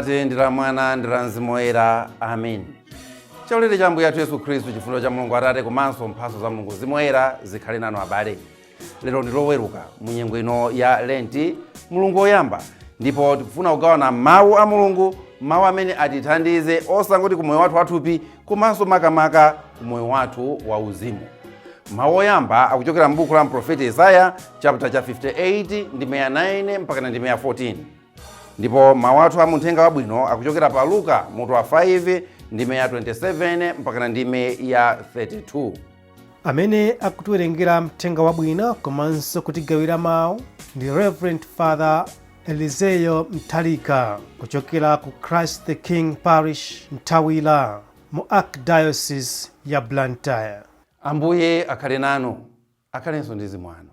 Atate, ndi la Mwana, ndi la Mzimu Woyera. Amen. Chaulere cha Ambuye athu Yesu Khristu, chifundo cha Mulungu Atate, komanso mphatso za Mulungu Mzimu Woyera zikhale nanu abale. Lero ndi Loweruka mu nyengo ino ya Lenti, mulungu woyamba, ndipo tikufuna kugawana mawu a Mulungu, mawu amene atithandize osangoti ku moyo wathu wathupi, komanso makamaka ku moyo wathu wa uzimu. Mawu oyamba akuchokera m'buku la mprofeti Yesaya, chapter cha 58, ndime ya 9 mpaka na ndime ya 14. Ndipo mawu athu a muthenga wabwino akuchokera pa Luka mutu wa 5, ndime ya 27 mpaka na ndime ya 32. Amene akutiwerengera mthenga wabwino komanso kutigawira mawu ndi Reverend Father Elizeyo Mthalika kuchokera ku Christ the King Parish, Mthawira, mu Archdiocese ya Blantyre. Ambuye akhale nanu, akhalenso ndi mzimu wanu.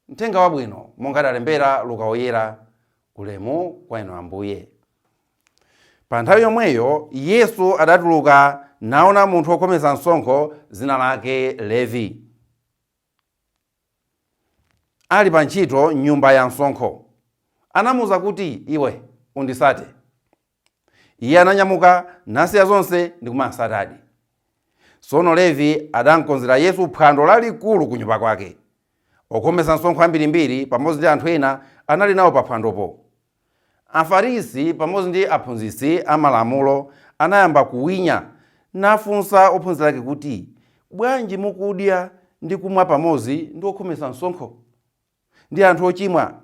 Mthenga wabwino monga adalembera Luka Woyera. Ulemu kwa inu Ambuye. Pa nthawi yomweyo Yesu adatuluka naona munthu wokhometsa msonkho, dzina lake Levi, ali pa ntchito m'nyumba ya msonkho. Anamuwuza kuti, "Iwe unditsate." Iye ananyamuka nasiya zonse ndi kumatsatadi. Tsono Levi adamkonzera Yesu phwando lalikulu ku nyumba kwake. Okhometsa msonkho ambirimbiri pamodzi ndi anthu ena anali nawo pa phwandopo. Afarisi pamodzi ndi aphunzitsi amalamulo anayamba kuwinya, nafunsa ophunzira ake kuti, "Bwanji mukudya ndi kumwa pamodzi ndi okhometsa msonkho ndi anthu ochimwa?"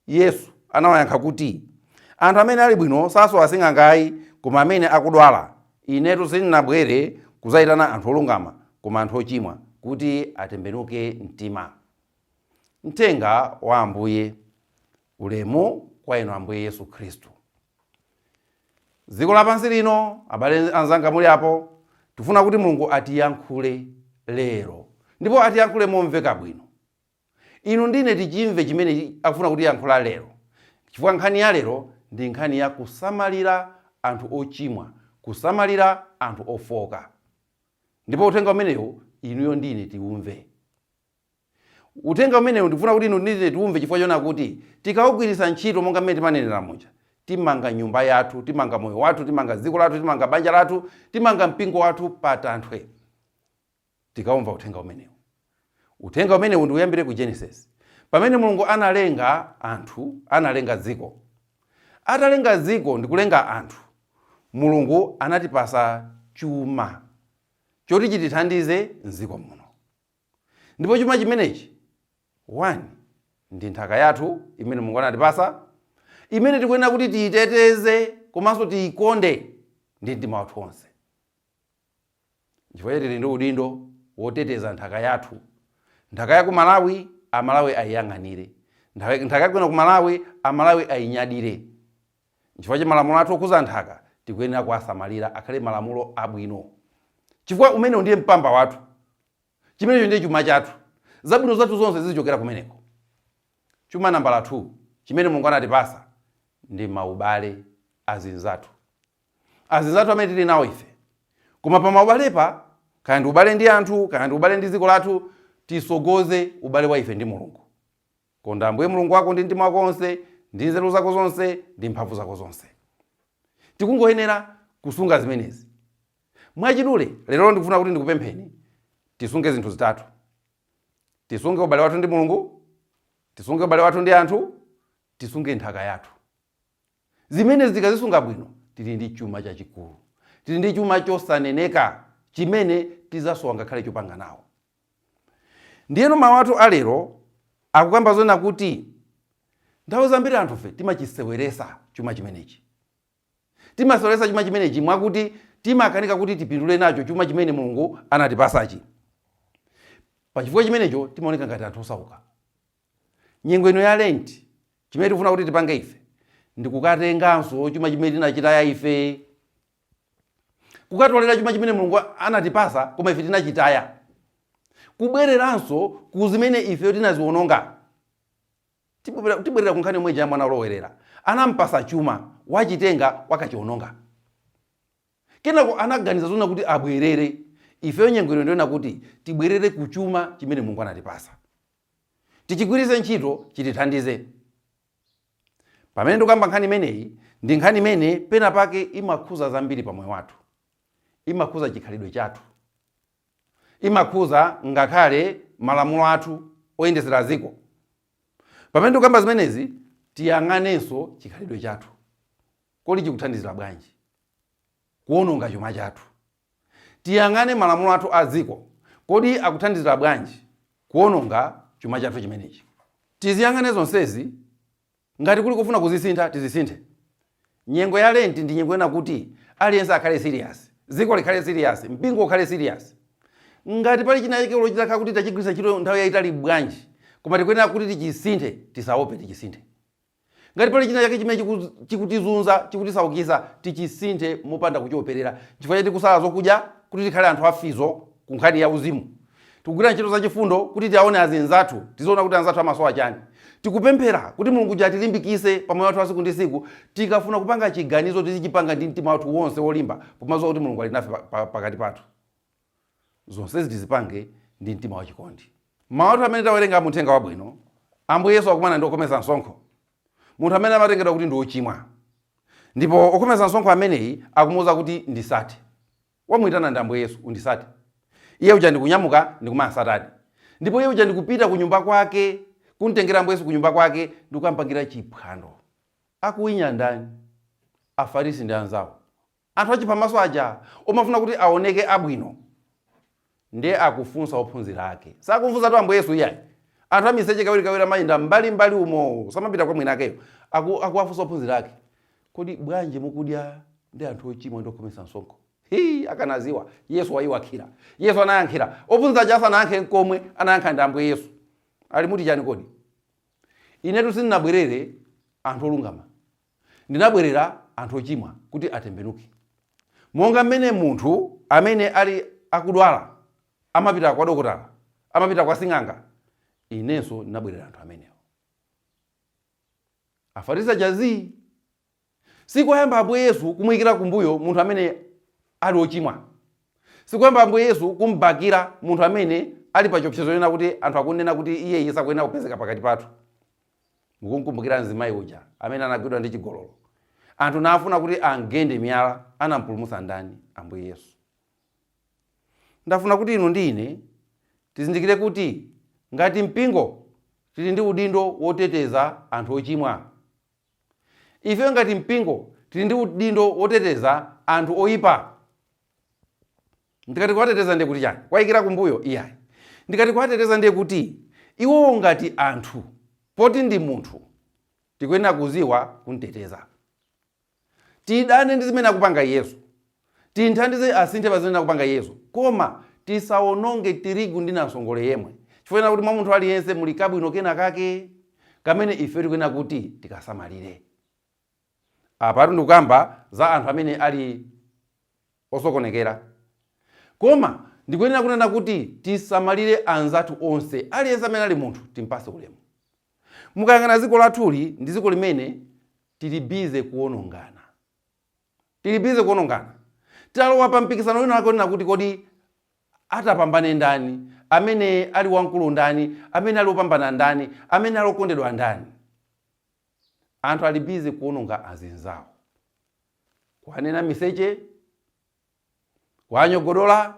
Yesu anawayankha kuti, "Anthu amene ali bwino sasowa asing'anga ayi, koma amene akudwala. Inetu sindinabwere kudzayitana anthu olungama, koma anthu ochimwa, kuti atembenuke mtima." Mthenga wa Ambuye. Ulemu kwa inu Ambuye Yesu Khristu. Dziko lapansi lino, abale anzanga muli apo, tifuna kuti Mulungu atiyankhule lero, ndipo atiyankhule momveka bwino. Inu ndine tichimve chimene akufuna kutiyankhula lero, chifukwa nkhani ya lero ndi nkhani ya kusamalira anthu ochimwa, kusamalira anthu ofoka. Ndipo uthenga umenewu inuyo ndine tiumve. Uthenga umenewu ndikufuna kuti inu ndine tiumve, chifukwa chona kuti tikawugwiritsa ntchito monga mmene timanenera muja, timanga nyumba yathu, timanga moyo wathu, timanga dziko lathu, timanga banja lathu, timanga mpingo wathu pa tanthwe tikaumva uthenga umenewu. Uthenga umenewu ndiuyambire ku Genesis, pamene Mulungu analenga anthu, analenga dziko. Atalenga dziko ndi kulenga anthu, Mulungu anatipasa chuma choti chitithandize mdziko muno. Ndipo chuma chimenechi, 1, ndi nthaka yathu imene Mulungu anatipasa, imene tikuyenera kuti tiyiteteze komanso tiyikonde ndi mtima wathu wonse. Chifukwa tili ndi udindo woteteza nthaka yathu. Nthaka ya ku Malawi, Amalawi ayiyang'anire. Nthaka yakuno ku Malawi, Amalawi ayinyadire. Chifukwa cha malamulo athu okhuza nthaka tikuyenera kuwasamalira akhale malamulo abwino, chifukwa umenewu ndiye mpamba wathu, chimenecho ndiye chuma chathu. Zabwino zathu zonse zizichokera kumeneko. Chuma nambala 2 chimene Mulungu anatipasa ndi maubale, azinzathu, azinzathu amene tili nawo ife. Koma pa maubalepa, kaya ndi ubale ndi anthu, kaya ndi ubale ndi dziko lathu, tisogoze ubale wa ife ndi Mulungu. Konda Ambuye Mulungu wako ndi mtima wako wonse, ndi nzeru zako zonse, ndi mphamvu zako zonse. Tikungoyenera kusunga zimenezi. Mwachidule, lero ndikufuna kuti ndikupempheni tisunge zinthu zitatu: tisunge ubale wathu ndi Mulungu, tisunge ubale wathu ndi anthu, tisunge nthaka yathu. Zimenezi tikazisunga bwino, tili ndi chuma chachikulu, tili ndi chuma chosaneneka chimene tizasowa ngakhale chopanga nawo. Ndiyeno mawu athu alero akukamba zona kuti nthawi zambiri anthufe timachiseweresa chuma chimenechi. Timaseweresa chuma chimenechi mwakuti timakanika kuti tipindule nacho chuma chimene Mulungu anatipasachi. Pachifukwa chimenecho timaoneka ngati anthu osauka. Nyengo ino ya Lent, chimene tikufuna kuti tipange ife ndikukatenganso chuma chimene tinachitaya ife, kukatolera chuma chimene Mulungu anatipasa koma ife tinachitaya, kubwereranso ku zimene ife tinaziwononga. Tibwerera ku nkhani yomwe ija ya mwana olowerera. Anampasa chuma, wachitenga, wakachiwononga. Kenako anaganiza zona kuti abwerere. Ifeyo nyengo ino ndiona kuti tibwerere ku chuma chimene Mulungu anatipasa, tichigwiritse ntchito, chitithandize. Pamene ndikuyamba nkhani imeneyi, Ndi nkhani imene pena pake imakhuza zambiri pa moyo wathu, imakhuza chikhalidwe chathu, imakhuza ngakhale malamulo athu oyendesera dziko. Pamene tikukamba zimenezi, tiyang'anenso chikhalidwe chathu. Kodi chikuthandizira bwanji kuwononga chuma chathu? Tiyang'ane malamulo athu a dziko. Kodi akuthandizira bwanji kuwononga chuma chathu chimenechi? Tiziyang'ane zonsezi. Ngati kuli kufuna kuzisintha, tizisinthe. Nyengo ya Lenti ndi nyengo yonena kuti aliyense akhale serious, dziko likhale serious, mpingo ukhale serious. Ngati pali china chake olo chitakhala kuti tachigwiritsa ntchito nthawi yayitali bwanji, koma tikuyenera kuti tichisinthe, tisaope, tichisinthe. Ngati pali china chake chimene chikutizunza, chikutisaukitsa, tichisinthe mopanda kuchioperera. Chifukwa chake tikusala zokudya kuti tikhale anthu afizo ku nkhani ya uzimu. Tikugwira ntchito zachifundo kuti tiaone azinzathu, tiziona kuti anzathu amasowa chani. Tikupemphera kuti Mulungu uja atilimbikise pa moyo wathu wa tsiku ndi tsiku. Tikafuna kupanga chiganizo tizichipanga ndi mtima wathu wonse wolimba pomadziwa kuti Mulungu ali nafe pakati pathu. Zonsezi tizipange ndi mtima wachikondi. Mawu athu amene tawerenga mu Uthenga Wabwino, Ambuye Yesu akukumana ndi okhometsa msonkho, munthu amene amatengedwa kuti ndi wochimwa. Ndipo okhometsa msonkho ameneyi akumuuza kuti, Ndisate. Wamuitana ndi Ambuye Yesu, Undisate. Iye uja ndikunyamuka ndikumatsatadi. Ndipo iye uja ndikupita kunyumba kwake, kumtengera Ambuye Yesu kunyumba kwake ndikukampangira chiphwando. Akuwinya ndani? Afarisi ndi anzawo. Anthu achiphamaso aja omafuna kuti aoneke abwino. Ndiye akufunsa ophunzira ake. Sakumfunsatu Ambuye Yesu iyayi. Anthu amiseche kawirikawiri amayenda mbalimbali umo, samapita kwa mwinakeyo. Akuwafunsa ophunzira ake, Kodi bwanji mukudya ndi anthu ochimwa ndi okhometsa msonkho? Hii, akanaziwa! Yesu wayiwakhira. Yesu anayankhira. Ophunzira aja asanayankhe nkomwe, anayankha ndi Ambuye Yesu. Ali muti chani kodi? Inetu sindinabwerere anthu olungama. Ndinabwerera anthu ochimwa kuti atembenuke. Monga mmene munthu amene ali akudwala amapita kwa dokotala, amapita kwa sing'anga, inenso ndinabwerera anthu amenewo. Afarisi aja zii. Sikoyamba Ambuye Yesu kumuyikira kumbuyo munthu amene ali ochimwa. Sikoyamba Ambuye Yesu kumbakira munthu amene ali pa chiopsezo chonena kuti anthu akunena kuti iyeyi sakuyenera kupezeka pakati pathu. Mukumkumbukira mzimayi uja amene anagwidwa ndi chigololo? Anthu nafuna kuti amgende miyala, anampulumutsa ndani? Ambuye Yesu. Ndafuna kuti inu ndi ine tizindikire kuti ngati mpingo tili ndi udindo woteteza anthu ochimwa. Ifeyo ngati mpingo tili ndi udindo woteteza anthu oyipa. Ndikati kuwateteza ndiye kuti chani? Kuwayikira kumbuyo? Iyayi. Ndikati kuwateteza ndiye kuti iwowo ngati anthu, poti ndi munthu, tikuyenera kuziwa kumteteza. Tidane ndi zimene akupanga iyezo. Timthandize asinthe pa zimene akupanga iyezo. Koma tisawononge tirigu ndi namsongole yemwe. Chifukwa chonena kuti mwa munthu aliyense muli kabwino kena kake kamene ife tikuyenera kuti tikasamalire. Apatu ndikukamba za anthu amene ali osokonekera. Koma ndikuyenera kunena kuti tisamalire anzathu onse. Aliyense amene ali munthu timpase ulemu. Mukayang'ana dziko lathuli ndi dziko limene tili busy kuonongana. Tili busy kuonongana. Talowa pa mpikisano wina wake onena kuti kodi atapambane ndani, amene ali wamkulu ndani, amene ali wopambana ndani, amene ali okondedwa ndani. Anthu ali busy kuononga azinzawo. Kuwanena miseche, kuwanyogodola,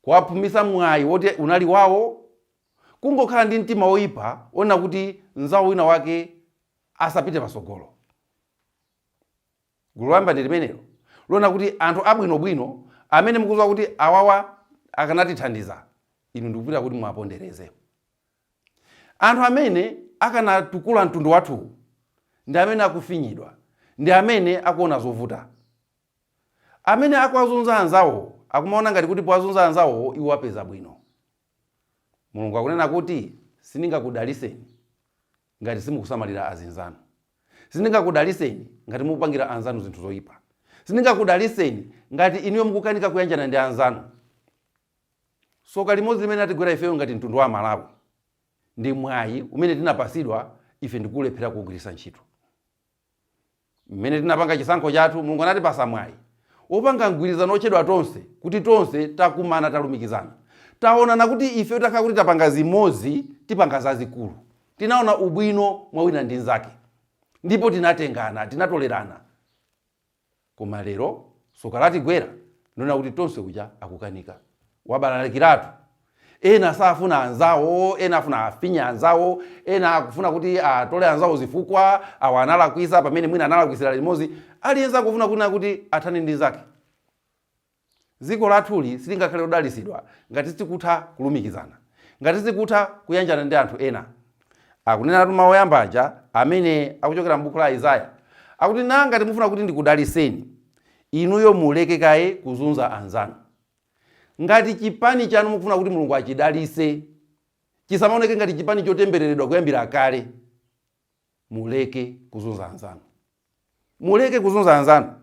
kuwaphumisa mwayi woti unali wawo, kungokhala ndi mtima woyipa wonena kuti mnzawo wina wake asapite patsogolo. Gulu loyamba ndi limenelo, lonena kuti anthu abwinobwino amene mukudziwa kuti awawa akanatithandiza, inu ndikupita kuti muwapondereze. Anthu amene akanatukula mtundu wathuwu ndi amene akufinyidwa, ndi amene akuona zovuta. Amene akuwazunza anzawowo akumaona ngati kuti powazunza anzawowo iwo apeza bwino. Mulungu akunena kuti sindingakudaliseni ngati simukusamalira azinzanu. Sindingakudaliseni ngati mukupangira anzanu zinthu zoyipa. Sindingakudaliseni ngati inuyo mukukanika kuyanjana ndi anzanu. Soka limodzi limene latigwera ifeyo ngati mtundu wa Amalawi ndi mwayi umene tinapasidwa ife ndikulephera kuugwiritsa ntchito. Mmene tinapanga chisankho chathu, Mulungu anatipasa mwayi wopanga mgwirizano wotchedwa Tonse, kuti tonse takumana, talumikizana. Taonana kuti ife takhala kuti tapanga zimodzi, tipanga zazikulu. Tinaona ubwino mwa wina ndi mnzake. Ndipo tinatengana, tinatolerana. Koma lero soka latigwera ndona kuti tonse uja akukanika, wabalalikiratu. Ena safuna anzawo, ena afuna afinye anzawo, ena akufuna kuti atole anzawo zifukwa awa analakwisa pamene mwina analakwisira limodzi. Aliyense akufuna kunena kuti athane ndi zake. Dziko lathuli silingakhale lodalitsidwa ngati sitikutha kulumikizana, ngati sitikutha kuyanjana ndi anthu ena. Akunenatu mawu oyamba aja amene akuchokera m'buku la Isaya, akuti, na ngati mufuna kuti ndikudaliseni inuyo, muleke kaye kuzunza anzanu. Ngati chipani chanu mukufuna kuti Mulungu achidalise, chisamaoneke ngati chipani chotembereredwa kuyambira kale, muleke kuzunza anzanu, muleke kuzunza anzanu.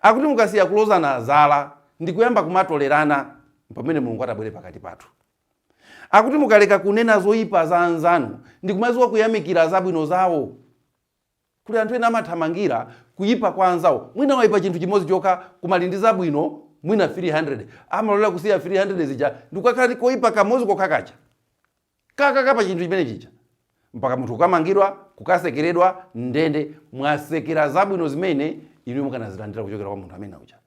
Akuti mukasiya kulozana zala ndi kuyamba kumatolerana, pamene Mulungu atabwere pakati pathu. Akuti mukaleka kunena zoyipa za anzanu ndi kumadziwa kuyamikira zabwino zawo. Kuli anthu ena amathamangira kuyipa kwa anzawo. Mwina wayipa chinthu chimodzi chokha, kumali ndi zabwino mwina 300, amalolera kusiya 300 zija ndikukakhala ndi koyipa kamodzi kokha kaja kakaka pa chinthu chimene chija, mpaka munthu kukamangidwa, kukasekeredwa ndende. Mwasekera zabwino zimene inu mukanazilandira kuchokera kwa munthu amene uja.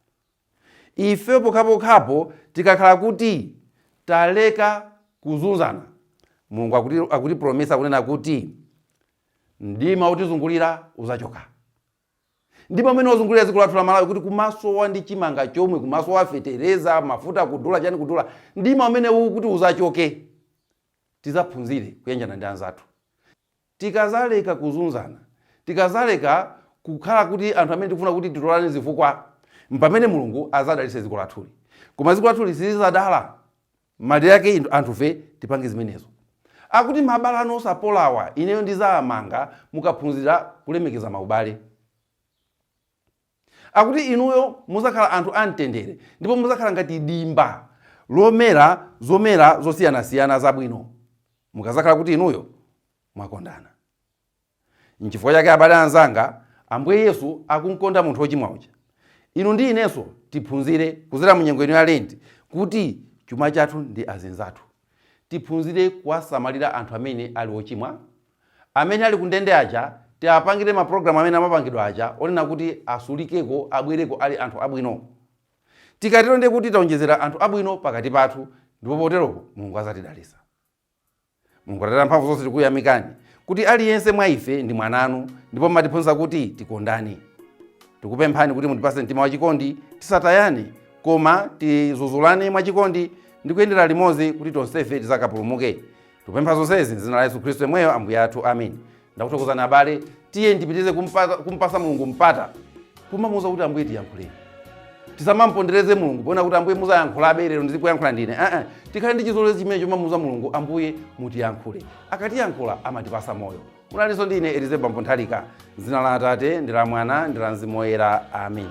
Ife pokhapokhapo tikakhala kuti taleka kuzunzana, Mulungu akutipromisa kunena kuti mdima wotizungulira uzachoka. Ndipo amene wazungulira dziko lathu la Malawi, kuti kumasowa ndi chimanga chomwe, kumasowa fetereza, mafuta kudula, chani kudula, mdima umene uwu kuti uzachoke, tizaphunzire kuyanjana ndi anzathu. Tikazaleka kuzunzana, tikazaleka kukhala kuti anthu amene tikufuna kuti titolane zifukwa, mpamene Mulungu azadalitse dziko lathuli. Koma dziko lathuli silizadala malire ake anthufe tipange zimenezo. Akuti mabala anu osapolawa ineyo ndizamanga mukaphunzira kulemekeza maubale. Akuti inuyo muzakhala anthu amtendere ndipo muzakhala ngati dimba lomera zomera zosiyanasiyana zabwino mukazakhala kuti inuyo mwakondana. Nchifukwa chake, abale anzanga, Ambuye Yesu akunkonda munthu wochimwa uja. Inu ndi inenso tiphunzire kudzera mu nyengo ino ya Lenti kuti chuma chathu ndi azinzathu. Tiphunzire kuwasamalira anthu amene ali ochimwa, amene ali kundende aja. Tiapangire mapulogalamu amene amapangidwa aja onena kuti asulikeko, abwereko ali anthu abwino. Tikatero ndiye kuti taonjezera anthu abwino pakati pathu, ndipo poteropo Mulungu azatidalitsa. Mulungu Atate amphamvu zonse, tikuyamikani kuti aliyense mwa ife ndi mwananu ndipo mumatiphunzitsa kuti tikondane. Tikupemphani kuti mutipatse mtima wachikondi, tisatayane koma tizuzulane mwachikondi ndi kuyendera limodzi kuti tonsefe tizakapulumuke. Tikupempha zonsezi m'dzina la Yesu Khristu yemweyo Ambuye athu, amen. Ndakuthokozani, abale. Tiye tipitirize kumpasa Mulungu mpata, kumamuuza kuti, "Ambuye, tiyankhuleni." Tisamampondereze Mulungu poona kuti, "Ambuye, muzayankhulabe, lero ndizikuyankhula ndine." Tikhale ndi chizolowezi chimene chomamuuza Mulungu, "Ambuye, mutiyankhule." Akatiyankhula amatipasa moyo. Munalinso ndi ine, Elize Bambo Nthalika. Dzina la Atate ndi la Mwana ndi la Mzimu Woyera, amen.